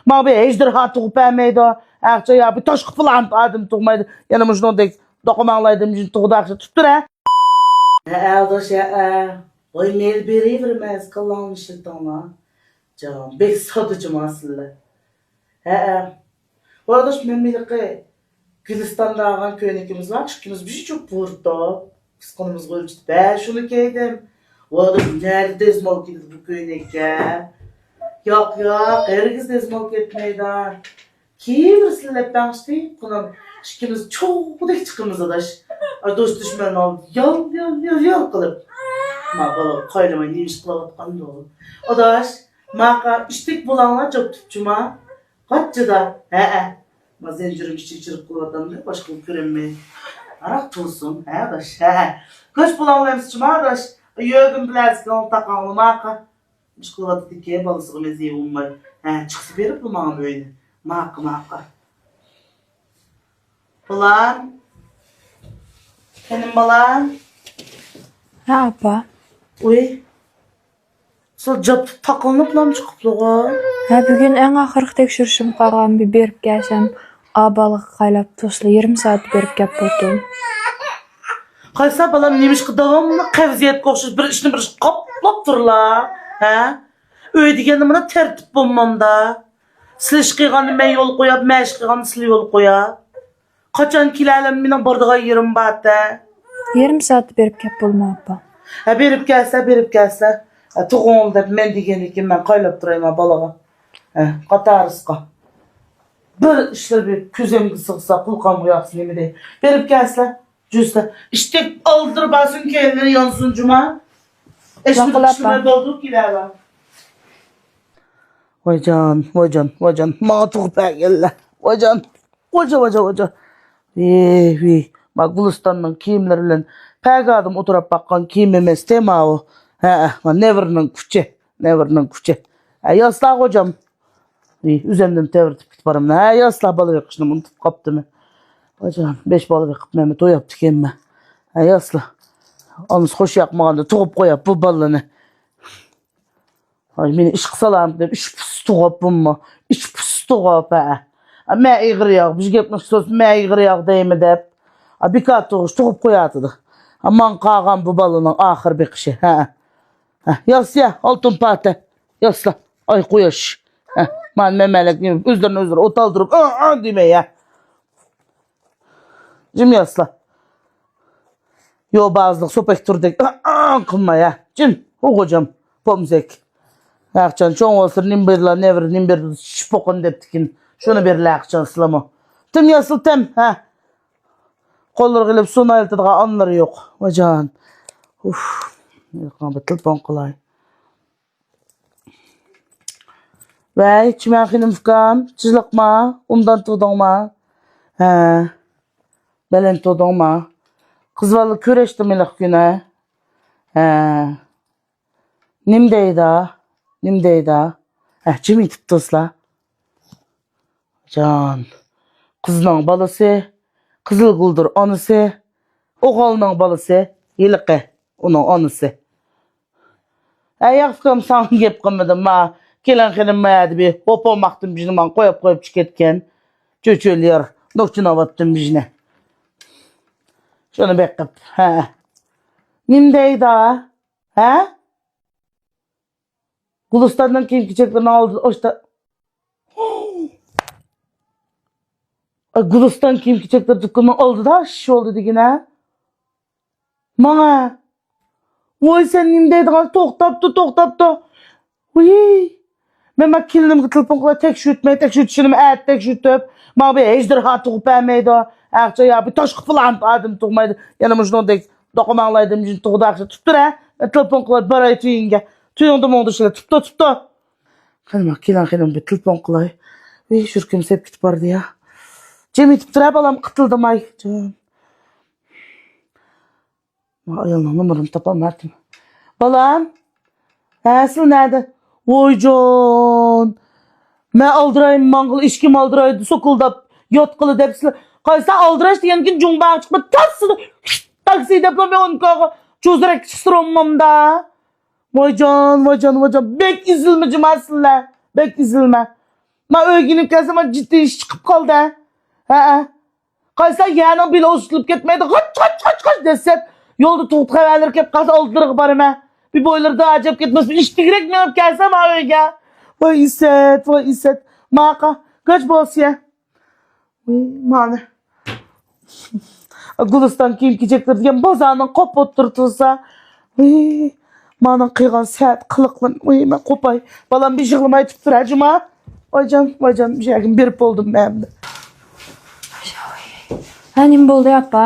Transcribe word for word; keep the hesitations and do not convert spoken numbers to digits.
ماڭا بىر ھەجدىر ھا تۇغۇپ بەرمەيدۇ. ئاقچا يا بىر تاشقى پىلان ئادەم تۇغمايدۇ. يەنە مۇشۇنىڭدەك دوقىماڭلايدىم، تۇغدا ئاقچا تۇتتۇر ھە. ھە، ئاداش، ھە. ۋاي، مېلى بېرىۋېرىمەن، كاللاڭنى ئىشلىتىڭلار. جان، بەك ساددىچىما سىلەر. ھە. ۋاي ئاداش، مەن مېلىقى گۈلىستاندا ئالغان كۆينىكىمىز بار، ئىككىمىز بىر جۈپ بۇرۇتۇپ، قىسقىنىمىزغا ئۆلچىتىپ، ھە، شۇنى كىيدىم. ۋاي ئاداش، نەدە دەزمال كىيدى بۇ كۆينەككە؟ ياق، ياق، ھەرگىز دەزمال كەتمەيدۇ. كىيىۋېرسىلە دەپ بەڭشتى، قۇنام ئىككىمىز چوغدەك چىقىمىز ئاداش. ئاي، دوست دۈشمەن ئالدى يال، يال، يال، يال قىلىپ. ما بالا قايلىماي نېمە ئىش قىلىۋاتقاندۇ؟ ئاداش، ماقا ئىشتەك بولاڭلار جاپ تۇتچۇما. قاچچىدا، ھەئە. ما زەنجىرىم كىچىك چىرىپ قىلىۋاتامدۇ، باشقىلار كۆرەلمەي. ھاراق تۇرسۇن، ھە ئاداش، ھەئە. كۆچ بولاڭلار ئەمسىچۇما ئاداش. يۆگۈم بىلەزكىڭ تاقاڭلىماقا. ئىش قىلىۋاتىدىكەن، بالىسىغا مەزى بولماي. ھە، چىقسا بېرىپلا ماڭا ئۆينى. ماقا، ماقا. بالام. خېنىم بالام. ھە، ئاپا. ئۇي. سىز جاپتۇ تاقىلىنىپلام چىقىپلىغۇ. ھە، بۈگۈن ئەڭ ئاخىرقى تەكشۈرۈشۈم قالغان، بىر بېرىپ كەلسەم. ئا بالىغا قايلاپ توسلا يېرىم سائەت بېرىپ كەپ بولدۇم. قايسا بالام نېمىشقا داۋاملىق قەۋزىيەتكە ئوخشاش بىر ئىشنى بىر ئىش قاپلاپ تۇرلا؟ ھە؟ ئۆي دېگەندە مانا تەرتىپ بولمامدا. سىلىش قىلغاندا مەن يول قوياپ، مەش قىلغاندا سىلە يول قوياپ. قاچان كېلەلەم مېنىڭ بارىدىغان يېرىم بارتە. يېرىم سائەتتە بېرىپ كەپ بولما ئاپا. ھە، بېرىپ كەلسە، بېرىپ كەلسە. ھە، تۇغۇڭ دەپ مەن دېگەندىكىن مەن قايلاپ تۇرايما بالىغا. ھە، قاتارىسقا. بىر ئىشلار بىر كۆزۈمگە سىغسا، قۇلىقىمغا ياقسا نېمە دەي. بېرىپ كەلسە، جۈسە. ئىشتەك ئالدىرى بارسۇن، كەينىلىرى يانسۇن جۇما. ئىشلىمەي بولدۇق كېلەلا. ۋايجان، ۋايجان، ۋايجان. ماڭا تۇغۇپ بەرگەنلەر. ۋايجان، ۋايجان، ۋايجان، ۋايجان. ۋىي، ۋىي. ما گۈلىستاننىڭ كىيىملىرى بىلەن پەرگادىم ئولتۇرۇپ باققان كىيىم ئەمەس تېما ئۇ. ھە، ما نەۋرىنىڭ كۈچى، نەۋرىنىڭ كۈچى. ھە، ياسلا غوجام. ئى، ئۆزۈمدىن تەۋرىتىپ كېتىپ بارىمەن. ھە، ياسلا بالا بېقىشنى ئۇنتۇپ قاپتىمەن. باجان، بەش بالا بېقىپ مەنمۇ توياپتىكەنمەن. ھە، ياسلا. ئانىسى خوش ياقمىغاندا تۇغۇپ قوياپ بۇ بالىنى. ھاي، مېنى ئىشقا سالامتى دەپ ئىچ پۇسسا تۇغۇپ بۇممۇ؟ ئىچ پۇسسا تۇغۇپ، ھە. مە ئېغىر ياغ، بىر گەپنى سوز، مە ئېغىر ياغ دەيمە دەپ. ھە، بىكار تۇغۇش تۇغۇپ قوياتىدۇ. ھە، ماڭ قالغان بۇ بالىنىڭ ئاخىر بېقىشى، ھە. ھە، ياسىيە، ئالتۇن پاتە. ياسلا. ئاي، قۇياش. ھە، مانا مەمەلەك ئۆزلىرىنى ئۆزلىرى ئوتالدۇرۇپ، ئا، ئا دېمەي، ھە. جىم ياسلا. يوبازلىق، سوپەك تۇردەك، ئا، ئا قىلماي، ھە. جىم، ئوغۇجام، پومزەك. ھەقچان چوڭ بولسا، نېمە بېرىلا، نەۋرە، نېمە بېرىلا، چۈشۈپ بوقۇن دەپتىكىن. شۇنى بېرىلا، ھەقچان سىلىمۇ. تىم ياسلا، تەم، ھە. قوللىرىغا ئېلىپ سۇنى ئايلىتىدىغان ئانىلىرى يوق. ۋايجان. ئۇف. بىر تېلېفون قىلاي. ۋەي، چىمەن خېنىم ئۇكام، تىنچلىقما؟ ئوبدان تۇردۇڭما؟ ھە. بەلەن تۇردۇڭما؟ قىز بالا كۆرۈشتىم ھېلىقى كۈنى. ھە. نېمە دەيدۇ؟ نېمە دەيدۇ؟ ھە، جىم يېتىپتۇ دوستلار. جان. قىزنىڭ بالىسى، قىزىلگۈلدۇر ئانىسى، ئوغۇلنىڭ بالىسى، ھېلىقى ئۇنىڭ ئانىسى. ھە، ياق، ئۇكام، ساڭا گەپ قىلمىدىم، ما. كېلىن خېنىم ما يەردە بىر ھوپۇماقتىن بىژنى ماڭا قويۇپ، قويۇپ چىقىپ كەتكەن. چۆچۈلىيەر، نوكچىناۋاتتىم بىژنى. شۇنى بېقىپ، ھە. نېمە دەيدۇ؟ ھە؟ گۈلىستاننىڭ كىيىم-كېچەكلىرىنىڭ ئالدىدا ئاشتا-، ئاي، گۈلىستان كىيىم-كېچەكلىرى دۇكىنىنىڭ ئالدىدا ئىش بولدى دېگىنە. ماڭا. ۋاي، سەن نېمە دەيدىغان؟ توختاپتۇ، توختاپتۇ. ۋىي. مەن ما كېلىنىمگە تېلېفون قىلىپ تەكشۈرتمەي، تەكشۈرتۈشىنىمۇ ئەتە تەكشۈرتۈپ، ماڭا بىر ھەجدىر ھا تۇغۇپ بەرمەيدۇ. ئاقچا يا بىر تاشقى پىلان ئادەم تۇغمايدۇ. يەنە مۇشۇنىڭدەك دوقىماڭلايدىم، جىن تۇغدا ئاقچا تۇتتۇر ھە. مەن تېلېفون قىلىپ باراي تۆيۈڭگە. تۆيۈڭدە مۇڭدىشىلا. تۇپتۇ، تۇپتۇ. قېنى ما كېلىن خېنىم بىر تېلېفون قىلاي. ۋىي، يۈرىكىم سېپ كېتىپ باردى يا. جىم يېتىپ تۇر ھە بالام، قىتىلدىماي. جان. ما ئايالنىڭ نومۇرىنى تاپالمايتتىم. بالام. ھە، سىلە نەدە؟ ۋايجان. مەن ئالدىرايمەن ماڭغىلى، ئىشىكىم ئالدىرايدۇ، سوكۇلداپ ياتقىلى دەپ سىلە. قايسا ئالدىراش دېگەنكىن جۇڭباغا چىقىپ تاسسىدۇ. تاكسى دەپلا مەن ئون كوغا چوزرەك چىقسىرالمامدا. ۋايجان، ۋايجان، ۋايجان. بەك ئېزىلمە جۇما سىلە. بەك ئېزىلمە. ما ئۆيگە يېنىپ كەلسەم، ما جىددىي ئىش چىقىپ قالدى. ھەئە. قايسا يەرنىڭ بېلى ئۇزىتىلىپ كەتمەيدۇ، غاچ، غاچ، غاچ، غاچ دەسسەت. يولدا تۇغۇت خەۋەرلىرى كەپ قالسا، ئالدىلىرىغا بارىمەن. بىر بويلىرىدا ئاجىپ كەتمەس، ئىش تېگىرەك مېڭىپ كەلسەم ھا ئۆيگە. ۋاي ئىسەت، ۋاي ئىسەت. ماقا، غاچ بولسا. ۋاي، مانا. گۈلىستان كىيىم-كېچەكلىرى دېگەن بازارنىڭ قوپ ئوتتۇرا تۇرسا. ۋاي، مانىڭ قىلغان سەت قىلىقلىرىنى، ۋاي، مەن قوپاي. بالام بىر يىغلىماي تۇرۇپ تۇر، ھە، جۇما. ۋايجان، ۋايجان، بىر يەرگە بېرىپ بولدۇم مەن ئەمدى. ھە، نېمە بولدى، ئاپا؟